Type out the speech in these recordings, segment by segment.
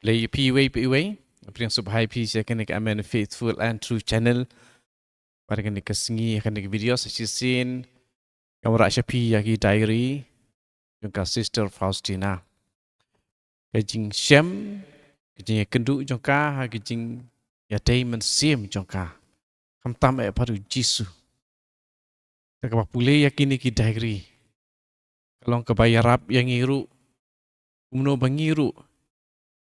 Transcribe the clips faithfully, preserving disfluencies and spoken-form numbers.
Khublei ïa phi iwei pa iwei. Pdiang sngewbha ïa phi sha kane ka Amen Faithful and True Channel. Bad ha kane ka sngi, ha kane ka video sa shisien, nga wanrah sha phi ïa ki diary jong ka Sister Faustina. Ka jingshem, ka jingïakynduh jong ka ha ka jingïadei mynsiem jong ka, khamtam eh bad U Jisu. Te kaba pule ïa kine ki diary ka long kaba ïarap ïa ngi ruh, kumno ba ngi ruh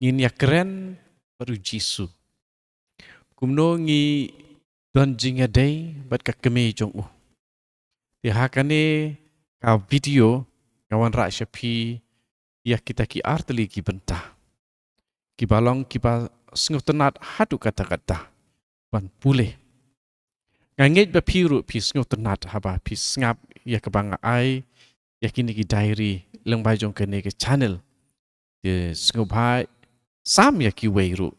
ngin ïakren bad U Jisu, kumno ngi don jingïadei bad ka kmie jong u. Te ha kane ka video nga wanrah sha phi ïa kita ki artylli ki bynta kiba long kiba sngewtynnat haduh katta katta ban pule. Nga ngeit ba phi ruh phi sngewtynnat haba phi sngap ïa kaba nga ai ïa kine ki diary lyngba jong kane ka channel. Te sngewbha sam ïa kiwei ruh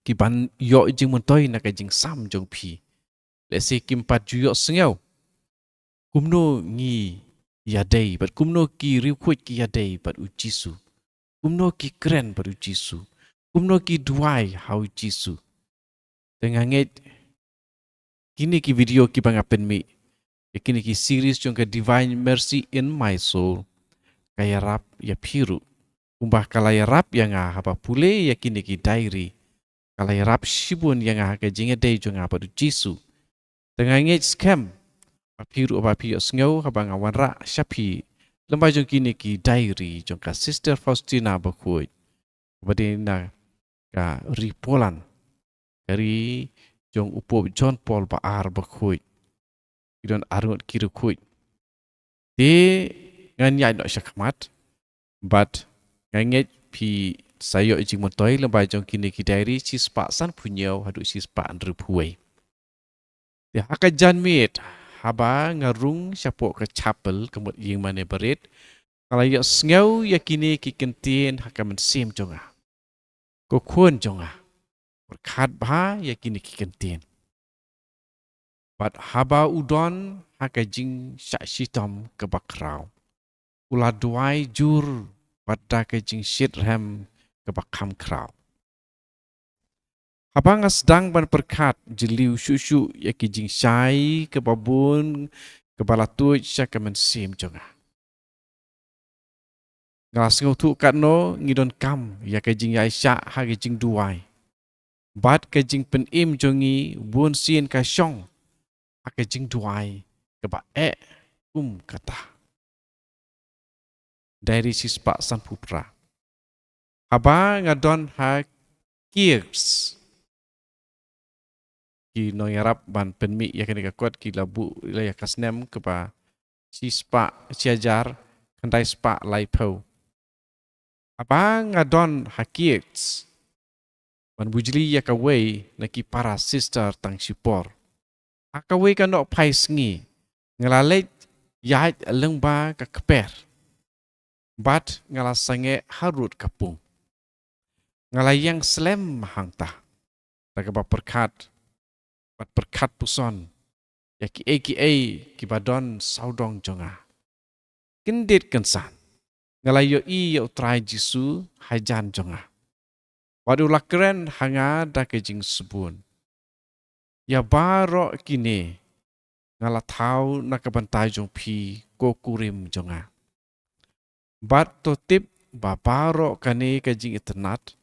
kiban ïoh jingmyntoi na ka jingsam jong phi. Lehse kim pat ju ïohsngew kumno ngi ïadei bad kumno ki riewkhuid ki ïadei bad U Jisu, kumno ki kren bad U Jisu, kumno ki duwai ha U Jisu. Te nga ngeit kine ki video kiba nga pynmih ïa kine ki series jong ka Divine Mercy in My Soul ka ïarap ïa phi ruh, kumba ka la ïarap ïa nga haba pule ïa kine ki diary. Ka la ïarap shibun ïa nga ha ka jingïadei jong nga bad U Jisu. Te nga ngeit skhem ba phi ruh ba phi ïohsngew haba nga wanrah sha phi lyngba jong kine ki diary jong ka Sister Faustina Bakhuid, ba dei na ka ri Poland, ka ri jong u Pope John Paul ba ar bakhuid. Ki don arngut ki riewkhuid. Te ngan ïaid noh sha khmat, bad nga ngeit phi sa ïoh jingmyntoi lyngba jong kine ki diary shispah sanphew hynñiew haduh shispah hynriewphew wei. Te ha ka janmiet, haba nga rung shapoh ka chapel, ka mut ïing mane barit, nga la ïohsngew ïa kine ki kyntien ha ka mynsiem jong nga. Ko khun jong nga, pyrkhat bha ïa kine ki kyntien. Bad haba u don ha ka jingshah shitom kaba khraw, u la duwai jur bad da ka jingshitrhem kaba kham khraw. Haba nga sdang ban pyrkhat jylliew shuh shuh ïa ki jingshai kaba bun kaba la tuid sha ka mynsiem jong nga, nga la sngewthuh katno ngi donkam ïa ka jingïaishah ha ka jingduwai. Bad ka jingpynim jong ngi bunsien ka shong ha ka jingduwai kaba eh kum kata. Diary shispah sanphew phra. Haba nga don ha Kyiv, ki nongïarap ban pynmih ïa kane ka kot ki la buh ïa ka snem kaba shispah, shi hajar khyndai spah laiphew. Haba nga don ha Kyiv ban bujli ïa kawei na ki para sister tang shipor, ha kawei ka nohphai sngi nga la leit ïaid lyngba ka kper bad nga la sangeh harud ka pung. Nga la ïeng slem hangta da kaba pyrkhat bad pyrkhat puson ïa kiei kiei kiba don sawdong jong nga. Kyndit kynsan nga la ïohi ïa U Trai Jisu hajan jong nga, bad u la kren ha nga da ka jingsbun. Ïa baroh kine nga la thaw na ka bynta jong phi, ko kurim jong nga. Bad to tip ba baroh kane ka jingitynnat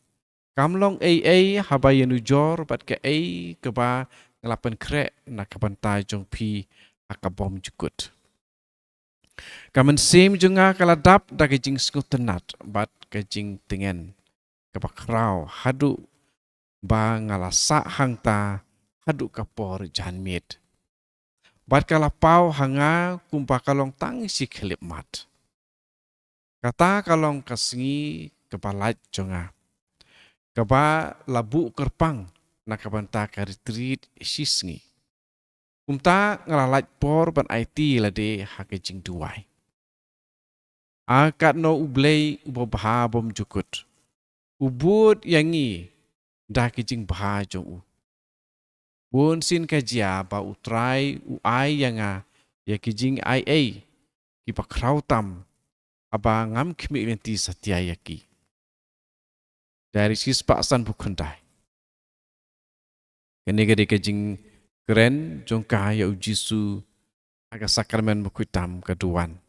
kam long ei ei haba ïanujor bad kaei kaba nga la pynkhreh na ka bynta jong phi ha ka bymjukut. Ka mynsiem jong nga ka la dap da ka jingsngewtynnat bad ka jingtngen kaba khraw haduh ba nga la sah hangta haduh ka por janmiet. Bad ka la paw ha nga kumba ka long tang shi khyllipmat. Kata ka long ka sngi kaba lait jong nga, kaba la buh kyrpang na ka bynta ka retreat shi sngi. Kumta nga la lait por ban aiti lade ha ka jingduwai. A katno U Blei uba bha bymjukut u bud ïa ngi da ka jingbha jong u. Bunsien ka jia ba U Trai u ai ïa nga ïa ki jingai ei kiba khraw tam haba ngam khmih lynti satia ïa ki. Diary shispah sanphew khyndai. Kane ka dei ka jingkren jong ka ïa u Jisu ha ka sakramen bakhuid tam ka duwan.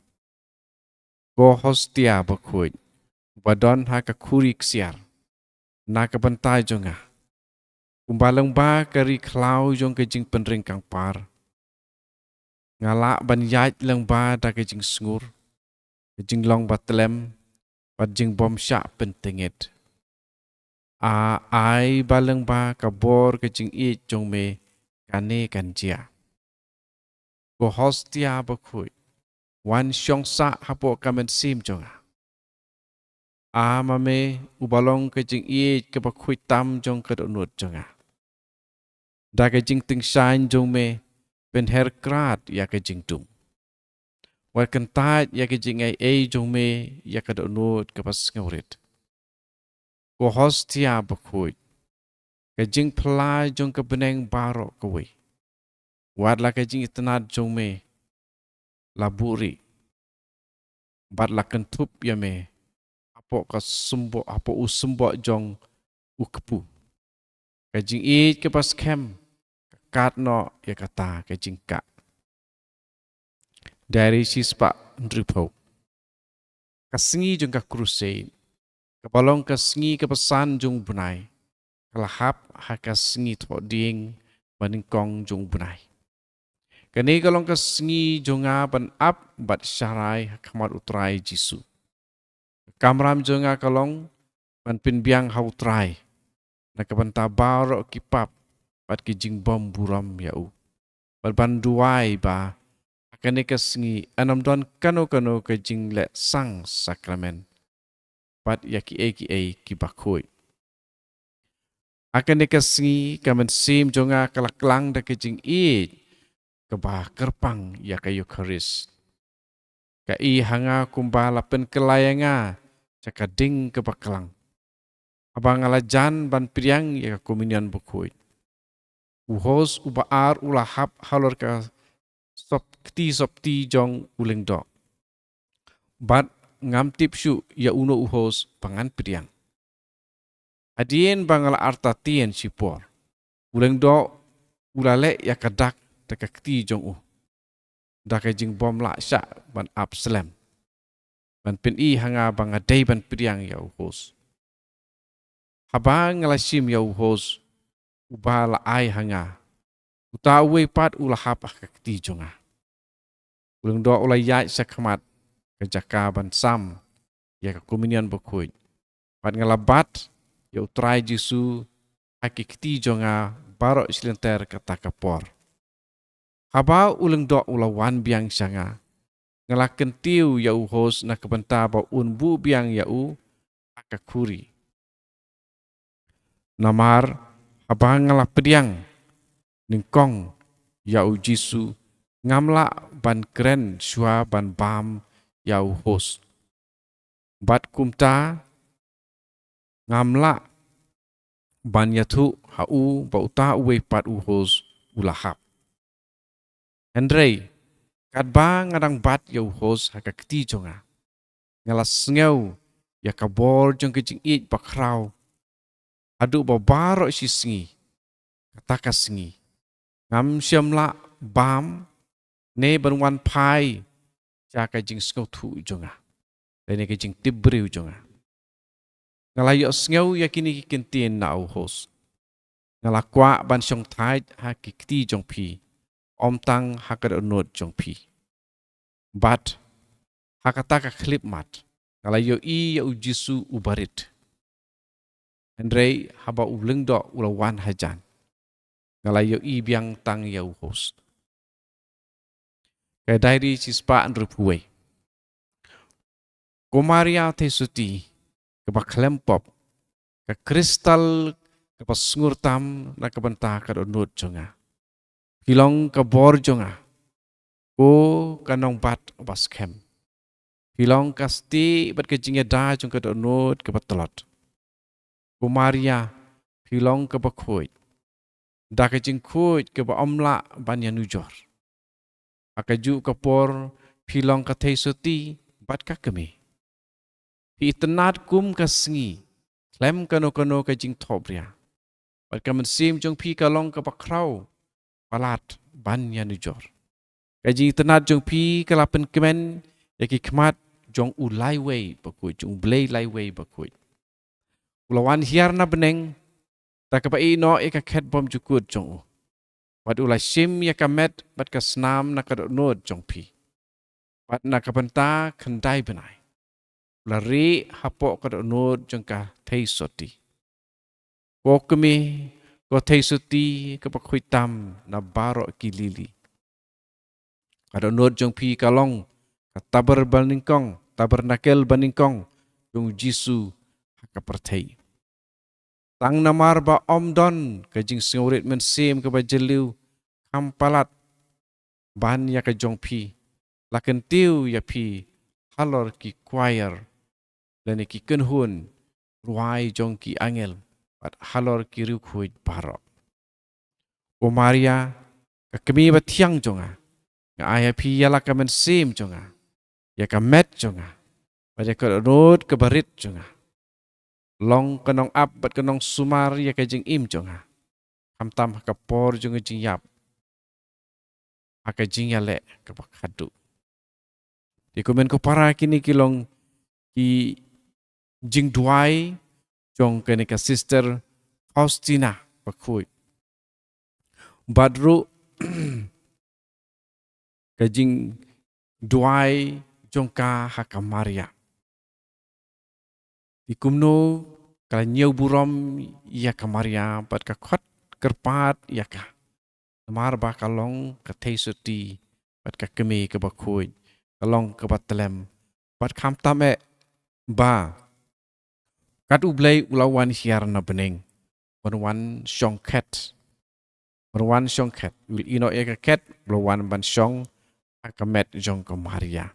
Ko hostia bakhuid, ba don ha ka khuri ksiar, na ka bynta jong nga. Kumba lyngba ka ri khlaw jong ka jingpynring kangpar, nga lah ban ïaid lyngba da ka jingsngur, ka jinglong batlem, bad jingbymshah pyntngit. A, ai ba lyngba ka bor ka jingïeit jong me kane kan jia. Ko hostia bakhuid, wan shong sah hapoh ka mynsiem jong nga. A ma me, uba long ka jingïeit kaba khuid tam jong ka dohnud jong nga. Da ka jingtyngshaiñ jong me, pynher krad ïa ka jingdum. Wat kyntait ïa ka jingaiei jong me ïa ka dohnud kaba sngewrit. Ko hostia bakhuid, ka jingphylla jong ka bneng baroh kawei. Wat la ka jingitynnad jong me la buhrieh, bad la kynthup ïa me hapoh ka symboh, hapoh u symboh jong u kpu. Ka jingïeit kaba skhem ka kat noh ïa kata ka jingkah. Diary shispah hynriewphew. Ka sngi jong ka Crusade, kaba long ka sngi kaba san jong u bnai, ka la hap ha ka sngi thohdieng banyngkong jong u bnai. Kane ka long ka sngi jong nga ban ap bad sharai ha khmat u Trai Jisu. Ka kamram jong nga ka long ban pynbiang ha u Trai na ka bynta baroh ki pap bad ki jingbymburom ïa u, bad ban duwai ba ha kane ka sngi ynnym don kano kano ka jingleh sang sakramen bad ïa kiei kiei kiba khuid. Ha kane ka sngi ka mynsiem jong nga ka la klang da ka jingïeit kaba kyrpang ïa ka Eukharist. Ka i ha nga kumba la pynkylla ïa nga sha ka ding kaba klang haba nga la jan ban pdiang ïa ka Komunion bakhuid. U host uba ar u la hap halor ka sop, kti sopti jong u lyngdoh. Bad ngam tip shuh ïa uno u host ba ngan pdiang. Hadien ba nga la artatien shipor, u lyngdoh u la leh ïa ka dak da ka kti jong u, da ka jingbym lah shah ban ap slem, ban pyni ha nga ba nga dei ban pdiang ïa u host. Haba nga la shim ïa u host uba la ai ha nga, uta uwei pat u la hap ha ka kti jong nga. U lyngdoh u la ïaid sha khmat ka jaka ban sam ïa ka Komunion bakhuid, bad nga la bat ïa u Trai Jisu ha ki kti jong nga baroh shi lynter kata ka por. Haba u lyngdoh u la wan biang sha nga, nga la kyntiew ïa u host na ka bynta ba un buh biang ïa u ha ka khuri. Namar haba nga la pdiang nyngkong ïa u Jisu, ngam lah ban kren shuwa ban bam ïa u host. Bad kumta ngam lah ban ïathuh ha u ba uta uwei pat u host u la hap. Hynrei katba nga dang bat ïa u host ha ka kti jong nga, nga la sngew ïa ka bor jong ka jingïeit bakhraw. Haduh ba baroh shi sngi, kata ka sngi, ngam shym lah bam ne ban wan phai sha ka jingsngewthuh jong nga lane ka jingtip briew jong nga. Nga la ïohsngew ïa kine ki kyntien na u host. Nga la kwah ban shongthait ha ki kti jong phi, ym tang ha ka dohnud jong phi. Bad ha kata ka khyllipmat, nga la ïohi ïa u Jisu uba rit. Hynrei haba u lyngdoh u la wan hajan, nga la ïohi biang tang ïa u host. Ka Diary shispah hynriewphew wei. Ko Maria Theisotti kaba khlem pop, ka kristal kaba sngur tam na ka bynta ka dohnud jong nga. Phi long ka bor jong nga, ko ka nongbat ba skhem. Phi long ka stieh bad ka jingïada jong ka dohnud kaba tlot. Ko Maria, phi long kaba khuid, da ka jingkhuid kaba ym lah ban ïanujor. Ha kajuh ka por phi long ka Theisotti bad ka kmie. Phi itynnad kum ka sngi, khlem kano kano ka jingthohbria. Bad ka mynsiem jong phi ka long kaba khraw palat ban ïanujor. Ka jingitynnad jong phi ka la pynkmen ïa ki khmat jong u laiwei bakhuid, jong u Blei laiwei bakhuid. U la wan hiar na bneng, da kaba ïehnoh ïa ka khet bymjukut jong u. Bad u la shim ïa ka met bad ka snam na ka dohnud jong phi. Bad na ka bynta khyndai bnai, u la rieh hapoh ka dohnud jong ka theisotti. Ko kmie, ko theisotti kaba khuid tam na baroh ki lili. Ka dohnud jong phi ka long ka taber banyngkong, tabernakel banyngkong jong u Jisu ha ka pyrthei. Tang namar ba ym don ka jingsngewrit mynsiem kaba jylliew kham palat ban ïa ka jong phi, la kyntiew ïa phi halor ki choir lane ki kynhun rwai jong ki angel bad halor ki riewkhuid baroh. Ko Maria, ka kmie bathiang jong nga, nga ai ha phi ïa la ka mynsiem jong nga, ïa ka met jong nga, bad ïa ka dohnud kaba rit jong nga. Long ka nongap bad ka nongsumar ïa ka jingim jong nga, khamtam ha ka por jong ka jingïap, ha ka jingïaleh kaba khadduh. Te kumne ko para, kine ki long ki jingduwai jong kane ka Sister Faustina bakhuid. Bad ruh ka jingduwai jong ka ha ka Maria. Te kumno ka la ñiew burom ïa ka Maria bad ka khot kyrpad ïa ka. Namar ba ka long ka theisotti bad ka kmie kaba khuid, ka long kaba tyllem, bad khamtam eh ba kat U Blei u la wan hiar na bneng, ban wan shong khet, ban wan shong khet, u la ïehnoh ïa ka khet, u la wan ban shong ha ka met jong ka Maria.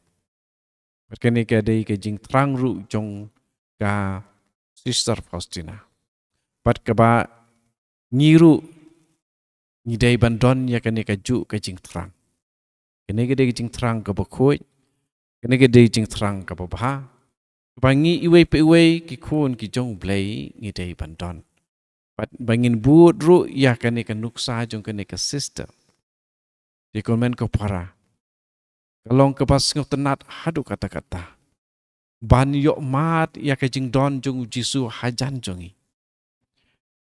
Bad kane ka dei ka jingthrang ruh jong ka Sister Faustina. Bad kaba ngi ruh ngi dei ban don ïa kane kajuh ka jingthrang. Kane ka dei ka jingthrang kaba khuid, kane ka dei jingthrang kaba bha, ba ngi iwei pa iwei ki khun ki jong U Blei ngi dei ban don. Bad ba ngin bud ruh ïa kane ka nuksa jong kane ka Sister. Te kumne ko para, ka long kaba sngewtynnad haduh katta katta ban ïohmad ïa ka jingdon jong U Jisu hajan jong ngi.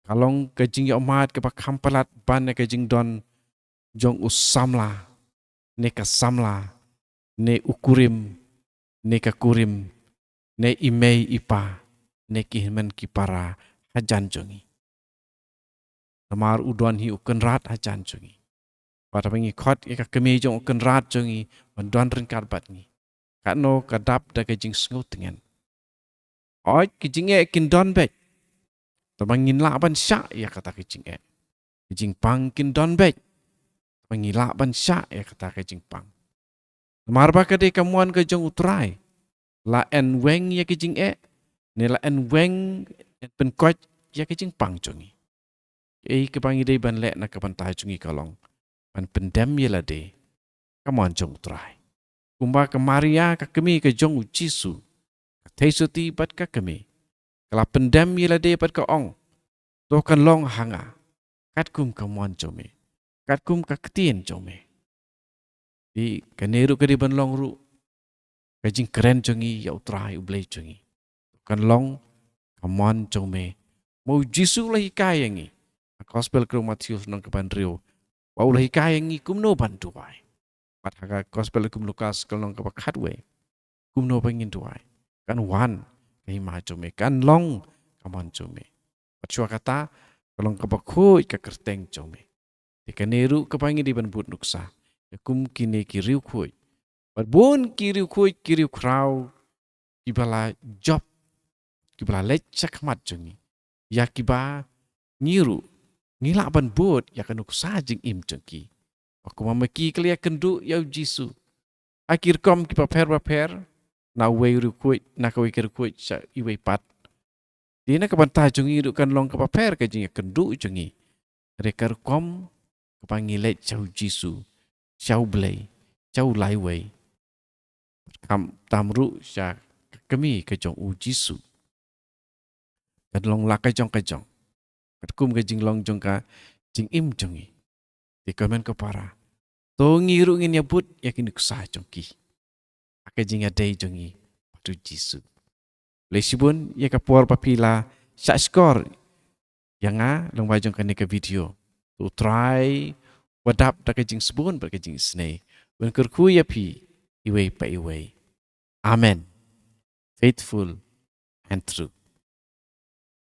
Ka long ka jingïohmad kaba kham palat ban ïa ka jingdon jong u samla, ne ka samla, ne u kurim, ne ka kurim, ne i mei i pa, ne ki hynmen ki para hajan jong ngi. Namar u don hi u Kynrad hajan jong ngi. Bad haba ngi khot ïa ka kmie jong u Kynrad jong ngi ban don ryngkat bad ngi, katno ka dap da ka jingsngewtngen. Hooid, ki jingeh kin don beit, tangba ngin lah ban shah ïa kata ki jingeh. Ki jingpang kin don beit, tangba ngi lah ban shah ïa kata ki jingpang. Namar ba ka dei ka mon ka jong U Trai, la en weng ïa ki jingeh, ne la en weng, en pynkoit ïa ki jingpang jong ngi. Ei kaba ngi dei ban leh na ka bynta jong ngi ka long ban pyndem ïa lade ha ka mon jong U Trai. Kumba ka Maria ka kmie ka jong U Jisu, ka theisotti bad ka kmie, ka la pyndem ïa lade bad ka ong, to kan long ha nga katkum ka mon jong me, katkum ka ktien jong me. Te kane ruh ka dei ban long ruh ka jingkren jong ngi ïa U Trai U Blei jong ngi. Kan long ka mon jong me. Mo U Jisu u la hikai ïa ngi ha Gospel ka Matthew lynnong kaba hynriew, ba u la hikai ïa ngi kumno ban duwai. Bad ha ka Gospel kum Lukas ka lynnong kaba khatwei, kumno ba ngin duwai. Kan wan ka hima jong me, kan long ka mon jong me. Bad shuwa kata, ka long kaba khuid ka kyrteng jong me. Te kane ruh kaba ngi dei ban bud nuksa ïa kum kine ki riewkhuid. Bad bun ki riewkhuid, ki riewkhraw, kiba la jop, kiba la leit shakhmat jong ngi, ïa kiba ngi ruh ngi lah ban bud ïa ka nuksa jingim jong ki. Ba kumba ma ki ki la ïakynduh ïa U Jisu ha ki rukom kiba pher bapher, na uwei u riewkhuid, na kawei ka riewkhuid sha iwei pat. Te na ka bynta jong ngi ruh kan long kaba pher ka jingïakynduh jong ngi, hynrei ka rukom kaba ngi leit sha U Jisu, sha U Blei, sha U Laiwei, khamtam ruh sha ka kmie ka jong U Jisu. ka long la ka jong ka jong, katkum ka jinglong jong ka jingim jong ngi. Te ko hynmen ko para, to ngi ruh ngin ïabud ïa ki nuksa jong ki ha ka jingïadei jong ngi bad u Jisu. Khublei shibun ïa ka por ba phi la shah shkor ïa nga lyngba jong kane ka video. To U Trai u dap da ka jingsbun bad ka jingisynei, un kyrkhu ïa phi iwei pa iwei. Amen. Faithful and true.